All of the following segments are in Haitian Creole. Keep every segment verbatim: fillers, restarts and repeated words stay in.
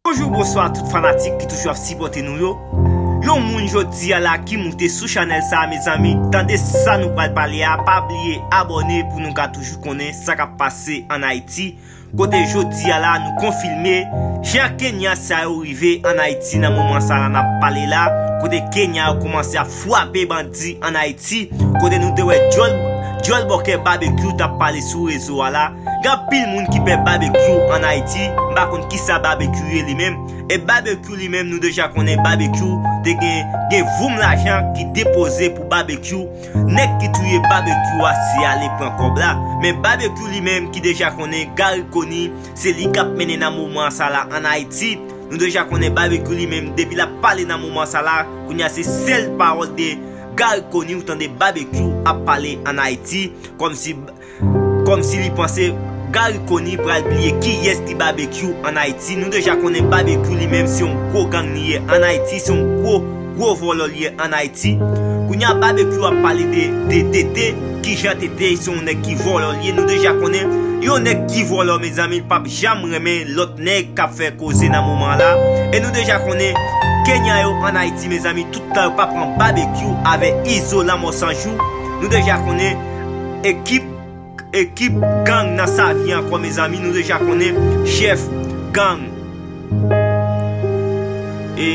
Bonjou, bonswa tout fanatik ki toujou ap sipòte nou yo. Yon moun jodi a la ki moute sou chanèl sa, mezanmi, tande sa nou pral pale a, pa bliye abòne pou nou ka toujou konnen sa k ap pase ann Ayiti. Kote jodi a la nou konfime jan Kenya sa yo rive ann Ayiti nan moman sa la n ap pale la, kote Kenya yo kòmanse ap frape bandi ann Ayiti, kote nou te wè djòl, djòl bòkè Babekyou t ap pale sou rezo a la. Gen anpil moun ki pè Babekyou ann Ayiti, m pa konn kisa Babekyou ye li menm. E Babekyou li menm, nou deja konnen Babekyou te gen, gen voum lajan ki depoze pou Babekyou. Nèg ki touye Babekyou a se ale pran kòb la. Men Babekyou li menm ki deja konnen Garry Conille se li k ap mennen nan moman sa la ann Ayiti. Nou deja konnen Babekyou li menm depi l ap pale nan moman sa la, kounye a se sèl pawòl de Garry Conille ou tande Babekyou ap pale ann Ayiti, kòmsi, kòmsi li panse Garry Conille pral bliye kiyès ki Babekyou ann Ayiti. Nou deja konnen Babekyou li menm se yon gwo gang li ye ann Ayiti, se yon gwo, gwo vòlò li ye ann Ayiti. Kounye a Babekyou ap pale de, de Tete, kijan Tete se yon nèg ki vòlò li ye. Nou deja konnen yon nèg ki vòlò, mezanmi, l p ap janm renmen lòt nèg k ap fè koze nan moman la. E nou deja konnen Kenya yo ann Ayiti, mezanmi, tout tan yo pa pran Babekyou avè Izo Lanmò San Jou. Nou deja konnen ekip, ekip gang nan Savi ankò, mezanmi, nou deja konnen chèf gang. E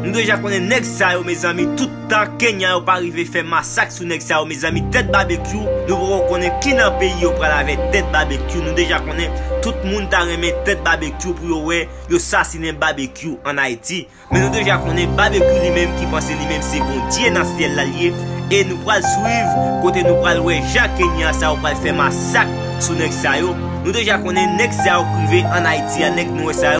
nou deja konnen nèg sa yo, mezanmi, tout tan Kenya yo pa rive fè masak sou nèg sa yo, mezanmi, tèt Babekyou, nou poko konnen ki nan peyi yo pral avè tèt Babekyou. Nou deja konnen tout moun ta renmen tèt Babekyou pou yo wè yo sasinen Babekyou ann Ayiti. Men nou deja konnen Babekyou li menm ki panse li menm se Bondye nan syèl la l ye. E nou pral swiv kote nou pral wè jan Kenya sa yo pral fè masak sou nèg sa yo. Nou deja konnen nèg sa yo k rive ann Ayiti a, nèg nwè sa yo.